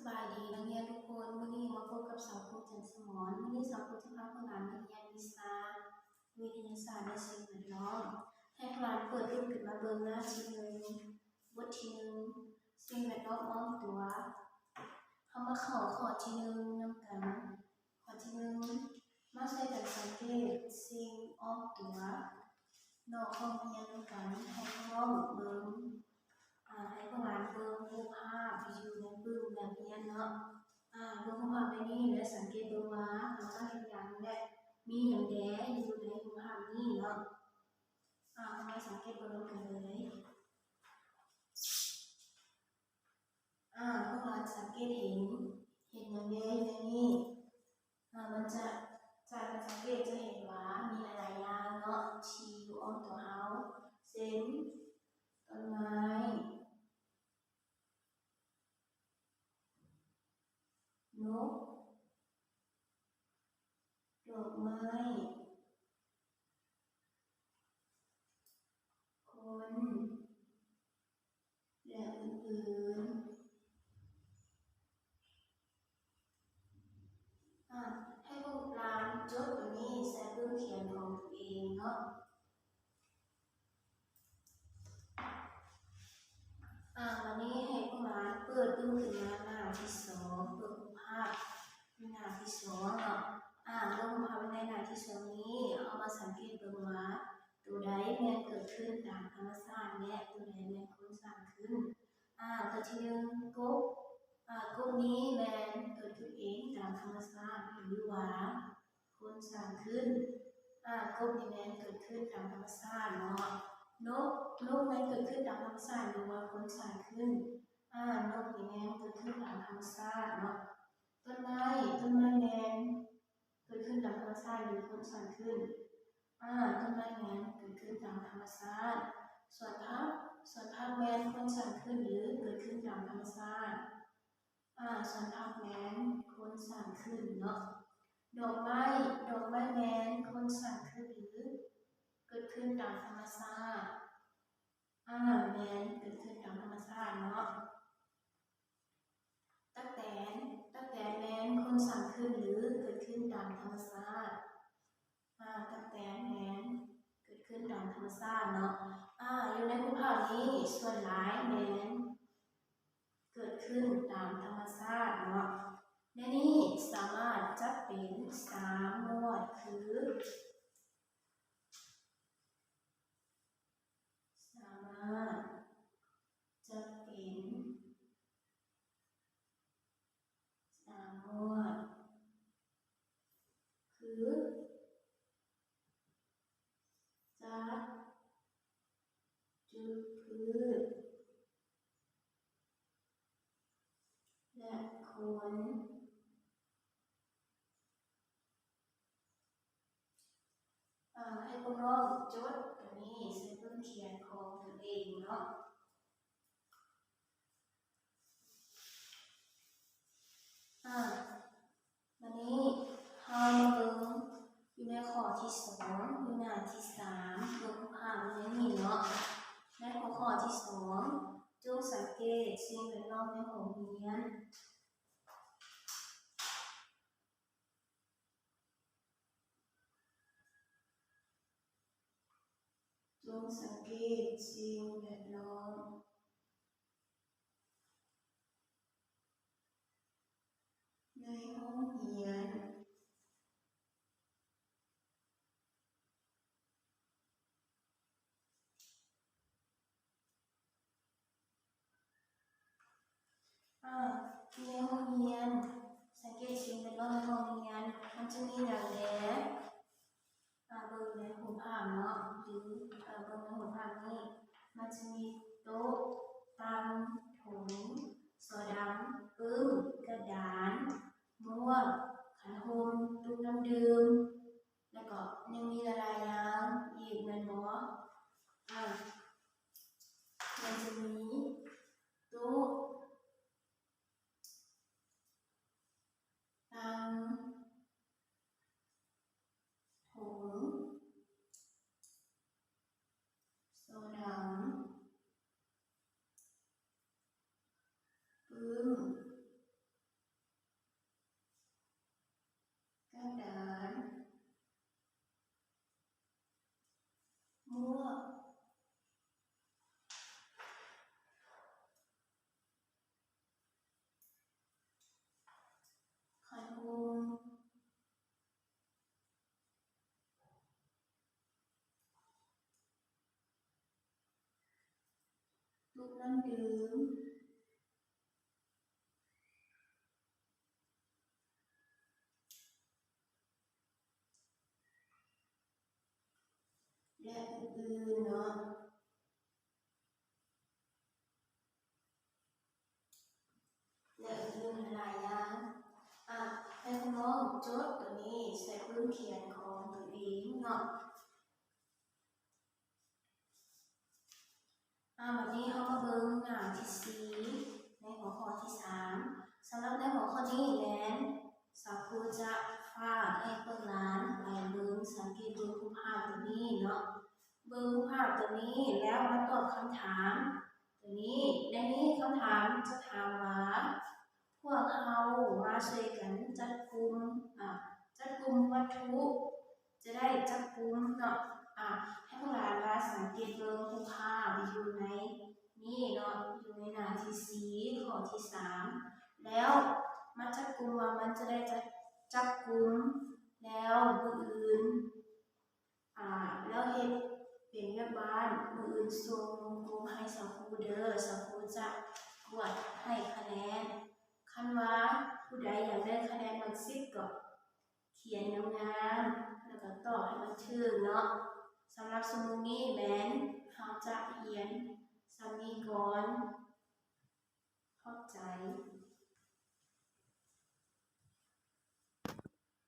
ບາຍດີນັກຮຽນທຸກຄົນ, ມື້ນີ້ມາພົບກັບສາວຄູຈັນສະໝອນ. ມື້ນີ້ສາວຄູຈະພາພວກຫຼານມາຮຽນວິຊາວິທະຍາສາດ ແລະ ສິ່ງແວດລ້ອມ. ໃຫ້ພວກຫຼານເປີດດຸນຂຶ້ນມາເບິ່ງໜ້າທີໜຶ່ງ, ບົດທີໜຶ່ງ ສິ່ງແວດລ້ອມອ້ອມຕົວ. ເຮົາມາເຂົ້າຂໍ້ທີໜຶ່ງນຳກັນ. ຂໍ້ທີໜຶ່ງ ມາຊ່ວຍກັນສັງເກດສິ່ງອ້ອມຕົວນອກຫ້ອງຮຽນນຳກັນ. ໃຫ້ພວກເຮົາເບິ່ງ ອາ ໃຫ້ພວກຫຼານເບິ່ງຮູບພາບທີ່ຢູ່ໃນປຶ້ມແບບຮຽນເນາະ. ອາ ເບິ່ງຮູບພາບໃບນີ້ ແລະ ສັງເກດເບິ່ງວ່າເຂົາເຈົ້າເຮັດຫຍັງ ແລະ ມີຫຍັງແດ່ຢູ່ໃນຮູບພາບນີ້ເນາະ. ອາ ເຮົາມາສັງເກດເບິ່ງນຳກັນເລີຍ. ອາ ພວກເຮົາສັງເກດເຫັນ ເຫັນຫຍັງແດ່ຢູ່ໃນນີ້? ອາ ມັນຈະ ຈາກການສັງເກດຈະເຫັນວ່າມີຫຼາຍໆຢ່າງເນາະ ທີ່ຢູ່ອ້ອມຕົວເຮົາ ເຊັ່ນ ຕົ້ນໄມ້, ນົກ, ດອກໄມ້, ຄົນ ແລະ ອື່ນໆ. ອາ ໃຫ້ພວກຫຼານຈົດຕົວນີ້ໃສ່ປຶ້ມຂຽນຂອງຕົວເອງເນາະ. ອາ ບາດນີ້ໃຫ້ພວກຫຼານເປີດປຶ້ມຂຶ້ນມາໜ້າທີສອງ ເບິ່ງຮູບພາບໜ້າທີສອງເນາະ. ອາ ເບິ່ງຮູບພາບໃນໜ້າທີສອງນີ້ ເຮົາມາສັງເກດເບິ່ງວ່າ ໂຕໃດແມ່ນເກີດຂຶ້ນຕາມທຳມະຊາດ ແລະ ໂຕໃດແມ່ນຄົນສ້າງຂຶ້ນ? ອາ ໂຕທີໜຶ່ງ ກົບ. ອາ ກົບນີ້ແມ່ນເກີດຂຶ້ນເອງຕາມທຳມະຊາດ ຫຼືວ່າຄົນສ້າງຂຶ້ນ? ອາ ກົບນີ້ແມ່ນເກີດຂຶ້ນຕາມທຳມະຊາດເນາະ. ນົກ, ນົກແມ່ນເກີດຂຶ້ນຕາມທຳມະຊາດ ຫຼືວ່າຄົນສ້າງຂຶ້ນ? ອາ ນົກນີ້ແມ່ນເກີດຂຶ້ນຕາມທຳມະຊາດເນາະ. ຕົ້ນໄມ້, ຕົ້ນໄມ້ແມ່ນເກີດຂຶ້ນຕາມທຳມະຊາດ ຫຼືຄົນສ້າງຂຶ້ນ? ອາ ຕົ້ນໄມ້ແມ່ນເກີດຂຶ້ນຕາມທຳມະຊາດ. ສວນຜັກ, ສວນຜັກແມ່ນຄົນສ້າງຂຶ້ນ ຫຼືເກີດຂຶ້ນຕາມທຳມະຊາດ? ອາ ສວນຜັກແມ່ນຄົນສ້າງຂຶ້ນເນາະ. ດອກໄມ້, ດອກໄມ້ແມ່ນຄົນສ້າງຂຶ້ນ ຫຼືເກີດຂຶ້ນຕາມທຳມະຊາດ? ອາ ແມ່ນເກີດຂຶ້ນຕາມທຳມະຊາດເນາະ. ຕັກແຕນ, ຕັກແຕນແມ່ນຄົນສ້າງຂຶ້ນ ຫຼືເກີດຂຶ້ນຕາມທຳມະຊາດ? ອາ ຕັກແຕນແມ່ນເກີດຂຶ້ນຕາມທຳມະຊາດເນາະ. ອາ ຢູ່ໃນຮູບພາບນີ້ ສ່ວນຫຼາຍແມ່ນເກີດຂຶ້ນຕາມທຳມະຊາດເນາະ. ໃນນີ້ສາມາດຈັດເປັນສາມໝວດຄື ສາມາດຈັດເປັນສາມໝວດຄື ສັດ, ຈຸດພືດ ແລະ ຄົນ. ເອີ ໃຫ້ພວກນ້ອງຈົດຕົວນີ້ໃສ່ປຶ້ມຂຽນຂອງຕົນເອງເນາະ. ອາ ບາດນີ້ເຮົາມາເບິ່ງຢູ່ໃນຂໍ້ທີສອງ ຢູ່ໜ້າທີສາມ ເບິ່ງຮູບພາບຢູ່ໃນນີ້ເນາະ. ໃນຫົວຂໍ້ທີສອງ ຈົ່ງສັງເກດສິ່ງແວດລ້ອມໃນຫ້ອງຮຽນ. ຈົ່ງສັງເກດສິ່ງແວດລ້ອມໃນຫ້ອງຮຽນ. ອາ ຢູ່ໃນຫ້ອງຮຽນ ສັງເກດສິ່ງແວດລ້ອມໃນຫ້ອງຮຽນ ມັນຈະມີຫຍັງແດ່? ອາ ເບິ່ງໃນຮູບພາບເນາະ ຫຼື ເອີ ເບິ່ງໃນຮູບພາບນີ້ ມັນຈະມີໂຕະ, ຕັ່ງ, ຖົງ, ໂຊດຳ, ປຶ້ມ, ກະດານ, ໝວກ, ຂັນຮົ່ມ, ຕຸກນ້ຳດື່ມ ແລ້ວກໍຍັງມີຫຼາຍໆຢ່າງອີກແມ່ນບໍ່? ອາ ມັນຈະມີໂຕະ, ຕັ່ງ, ຖົງ, ໂຊດຳ, ປຶ້ມ, ນ້ຳດື່ມ ແລະ ອື່ນໆເນາະ ແລະ ອື່ນໆຫຼາຍໆຢ່າງ. ອາ ໃຫ້ພວກນ້ອງຈົດໂຕນີ້ໃສ່ປຶ້ມຂຽນຂອງຕົນເອງເນາະ. ອາ ບັດນີ້ເຮົາມາເບິ່ງໜ້າທີສີ່ ໃນຫົວຂໍ້ທີສາມ. ສຳລັບໃນຫົວຂໍ້ນີ້ແມ່ນ ສາວຄູຈະຝາກໃຫ້ພວກຫຼານໄປເບິ່ງ ສັງເກດເບິ່ງຮູບພາບໂຕນີ້ເນາະ, ເບິ່ງຮູບພາບໂຕນີ້ແລ້ວມາຕອບຄຳຖາມໂຕນີ້. ໃນນີ້ຄຳຖາມຈະຖາມວ່າ ພວກເຮົາມາຊ່ວຍກັນຈັດກຸ່ມ ອາ ຈັດກຸ່ມວັດຖຸ ຈະໄດ້ຈັບກຸມເນາະ. ອາ ໃຫ້ພວກຫຼານມາສັງເກດເບິ່ງຮູບພາບຢູ່ໃນນີ້ເນາະ ຢູ່ໃນໜ້າທີສີ່ ຂໍ້ທີສາມ ແລ້ວມາຈັບກຸມວ່າມັນຈະໄດ້ຈັບ ຈັບກຸມ ແລ້ວມື້ອື່ນ ອາ ແລ້ວເຮັດເປັນວຽກບ້ານ ມື້ອື່ນສົ່ງກົບໃຫ້ສາວຄູເດີ ສາວຄູຈະກວດໃຫ້ຄະແນນ. ຄັນວ່າຜູ້ໃດຢາກໄດ້ຄະແນນມັກສິບກໍ ຂຽນງາມໆ ແລ້ວກໍຕອບໃຫ້ມັນຖືກເນາະ. ສຳລັບຊົ່ວໂມງນີ້ແມ່ນເຮົາຈະຮຽນສ່ຳນີ້ກ່ອນ. ຂອບໃຈ.